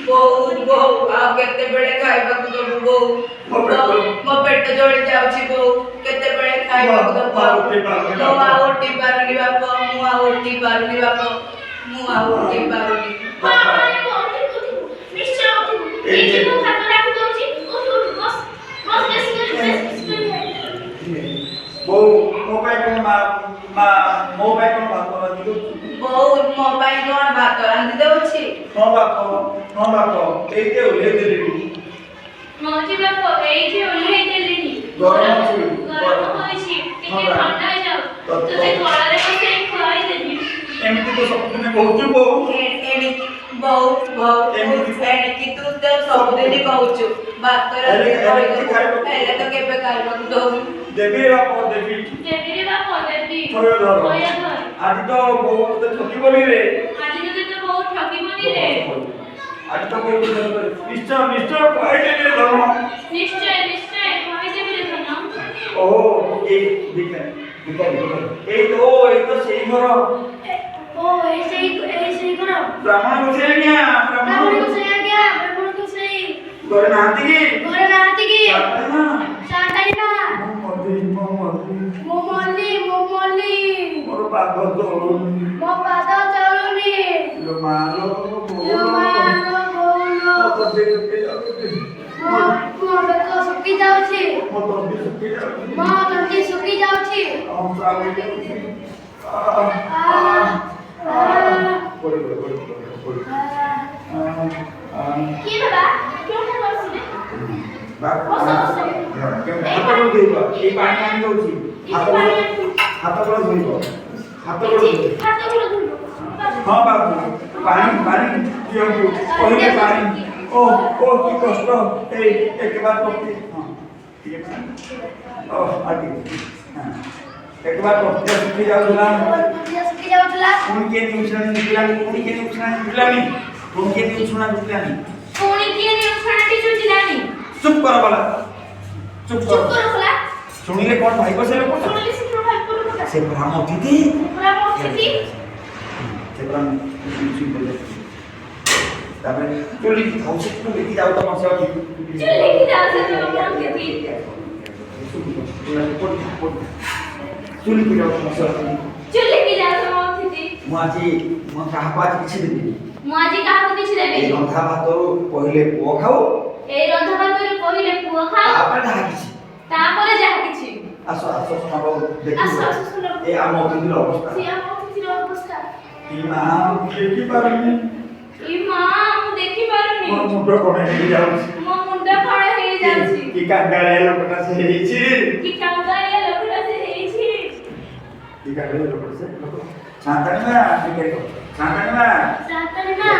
ବୋଉ, ବୋଉ, ଆଉ କେତେବେଳେ ଖାଇବାକୁ ଦବୁ ବୋଉ? ମୋ ପେଟ ମୋ ପେଟ ଜଳି ଯାଉଛି ବୋଉ, କେତେବେଳେ ଖାଇବାକୁ ଦବୁ? ମୁଁ ଆଉ ଉଠି ପାରୁନି। ମୁଁ ଆଉ ଉଠି ପାରୁନି ବାପ, ମୁଁ ଆଉ ଉଠି ପାରୁନି ବାପ, ମୁଁ ଆଉ ଉଠି ପାରୁନି। ହଁ ହଁ ପୁଅ, ଉଠିବୁ ଉଠିବୁ, ନିଶ୍ଚୟ ଉଠିବୁ। ଏଇ ଏଇ ଯେ- ମୁଁ ଭାତ ରାନ୍ଧି ଦଉଛି, ଉଠ ଉଠ, ବସ ବସ, ବେଶୀ କରି ବେଶୀ ବେଶୀ କରି ଖାଇବୁ। ବୋଉ, ମୋ ପାଇଁ କଣ ମା ମା ମୋ ପାଇଁ କଣ ଭାତ ରାନ୍ଧି ଦଉଛୁ? ବୋଉ, ମୋ ପାଇଁ କଣ ଭାତ ରାନ୍ଧି ଦଉଛି? ହଁ ବାପ, ହଁ ବାପ, ଏଇ ଯେ ଓହ୍ଲେଇ ଦେଲିଣି। ମଉଜି ବାପ, ଏଇଠି ଓହ୍ଲେଇ ଦେଲିଣି। ଗରମ ଅଛି। ଗରମ ହୋଇଛି, ଟିକେ ହଁ ବା। ଥଣ୍ଡା ହେଇଯାଉ, ତୋତେ କୋଳରେ ବସେଇ ଖୁଆଇ ଦେବି। ଏମିତି ତ ସବୁଦିନ କହୁଛୁ ବୋଉ। ଏଣିକି ବୋଉ, ବୋଉ, ଏଣିକି ତୁ ତ ସବୁଦିନ କହୁଛୁ ଭାତ ରାନ୍ଧି ହେଲେ- ହେଲେ କିଛି ଖୁଆଇଦେବୁ, ଖାଇବାକୁ- ହେଲେ ତ କେବେ ଖାଇବାକୁ ଦଉନୁ। ଦେବି ରେ ବାପ, ଦେବି। ଦେବି ରେ ବାପ, ଦେବି। ଥୟ ଧର। ଥୟ ଧର। ଆଜି ତ ବୋଉ ତୋତେ ଠକିବନି ରେ। ଆଜି ତୋତେ ତ ବୋଉ ଠକିବନି ରେ। ଆଜି ତ ବୋଉ ତୋତେ ଠକିବନି। ନିଶ୍ଚୟ ନିଶ୍ଚୟ ଖୁଆଇଦେବି ରେ ଧନ। ନିଶ୍ଚୟ ନିଶ୍ଚୟ ଖୁଆଇଦେବି ରେ ଧନ। ଓହୋ, ଏଇ ଭିକାରୀ ଭିକାରୀ ଭିକାରୀ, ଏଇ ତ, ଏଇ ତ ସେଇ ଘର। ଓ, ଏଇ ସେଇ, ଏଇ ସେଇ ଘର। ବ୍ରାହ୍ମଣ ଗୋସାଇ ଆଜ୍ଞା, ବ୍ରାହ୍ମଣ। ବ୍ରାହ୍ମଣ ଗୋସାଇ ଆଜ୍ଞା, ବ୍ରାହ୍ମଣ ଗୋସାଇ। ଘରେ ନାହାନ୍ତି କି? ଘରେ ନାହାନ୍ତି କି? ସାନ୍ତାଣୀ ମା। ସାନ୍ତାଣୀ ମା। ମୁଁ ମଲି, ମୁଁ ମଲି। ମୁଁ ମଲି, ମୁଁ ମଲି। ମୋର ପାଦ ଚଳୁନି। ମୋ ପାଦ ଚଳୁନି। ଲୋ ମା ଲୋ, ଲୋ ମା ଲୋ, ବୋଉ ଲୋ। ମୋ ତଣ୍ଟି ଶୁଖି ଯାଉଛି। ମୋ ମୋ ବେକ ଶୁଖି ଯାଉଛି। ମୋ ତଣ୍ଟି ଶୁଖି ଯାଉଛି। ମୋ ତଣ୍ଟି ଶୁଖି ଯାଉଛି। ଅଂଶା ଯାଉଛି। ଆ ଆ। ପଡ଼ି ପଡ଼ି ପଡ଼ି ପଡ଼ି ପଡ଼ି। ଆ। କିଏ ବାବା, କେଉଁଠାରୁ ଆସିଲେ? ବସ, ବସ। ହାତ ଗୋଡ଼ ଧୋଇବ, ଏଇ ପାଣି ଆଣି ଦଉଛି। ହାତ ଗୋଡ଼, ହାତ ଗୋଡ଼ ଧୋଇବ, ହାତ ଗୋଡ଼ କିଛି ଧୋଇବ। ହାତ ଗୋଡ଼ ଧୋଇବ। ହଁ ବାବୁ, ପାଣି ପାଣି ଦିଅନ୍ତୁ କହିଲେ, ପାଣି। ଓ ଓ, କି କଷ୍ଟ! ଏଇ ଏକବାର ତଣ୍ଟି, ହଁ ଟିକେ ପାଣି। ଓ, ଆଉ ଟିକେ, ହଁ। ଏକବାର ତଣ୍ଟିଟା ଶୁଖି ଯାଉଥିଲା। ତଣ୍ଟିଟା ଶୁଖି ଯାଉଥିଲା। ପୁଣି କିଏ ନିଉଛୁଣାଟି ଜୁଟିଲାନି? ପୁଣି କିଏ ନିଉଛୁଣାଟି ଜୁଟିଲାନି? ପୁଣି କିଏ ନିଉଛୁଣା ଜୁଟିଲାନି? ପୁଣି କିଏ ନିଉଛଣାଟି ଜୁଟିଲାନି? ଚୁପ୍ କର ବାଲା, ଚୁପ୍ ଚୁପ୍ କର। କର ଖୋଲା। ଶୁଣିଲେ କଣ ଭାଇବ ସେ ଲୋକଟା? ଶୁଣିଲେ ସେ କଣ ଭାବିବ ଲୋକଟା? ସେ ପରା ଆମ ଅତିଥି। ପୁରା ମୋ ଅତିଥି। ସେ ପରା ତାପରେ ଚୁଲିକି ଥାଉ ସେ, ଚୁଲିକି ଯାଉ ତମ ସେ ଅତିଥି। ଚୁଲିକି ଯାଉ ସେ ତୁମ ଅତିଥି। ଚୁଲିକି ଯାଉ ତମ ସେ ଅତିଥି। ଚୁଲିକି ଯାଉ ତୁମ ଅତିଥି। ମୁଁ ଆଜି, ମୁଁ କାହାକୁ ଆଜି କିଛି ଦେବିନି। ମୁଁ ଆଜି କାହାକୁ କିଛି ଏଇ ଦେବିନି। ରନ୍ଧା ଭାତରୁ ପହିଲେ ପୁଅ ଖାଉ। ଏଇ ରନ୍ଧା ଭାତରୁ ପହିଲେ ପୁଅ ଖାଉ। ତାପରେ ଯାହା କିଛି। ତାପରେ ଯାହା କିଛି। ଆସ ଆସ ଶୁଣ ବାବୁ, ଆସ ଦେଖିବ। ଆସ ଶୁଣ। ଏ ଆମ ଅତିଥିର ଅବସ୍ଥା। ସେ ଆମ ଅତିଥିର ଅବସ୍ଥା। ଇ ମା, ମୁଁ ଦେଖିପାରୁନି। ଇ ମା, ମୁଁ ଦେଖିପାରୁନି। ମୋ ମୁଣ୍ଡ କଣ ହେଇଯାଉଛି। ମୋ ମୁଣ୍ଡ କଣ ହେଇଯାଉଛି। କି କାଙ୍ଗାଳିଆ ଲୋକଟା ସେ ହେଇଛି! କି କାଙ୍ଗାଳିଆ ଲୋକଟା ସେ ହେଇଛି! କି କାଙ୍ଗାଳିଆ ଲୋକଟା ସେ ଲୋକ! ସାନ୍ତାଣୀ ମା, ଭିକାରୀ କହ, ସାନ୍ତାଣୀ ମା। ସାନ୍ତାଣୀ ମା।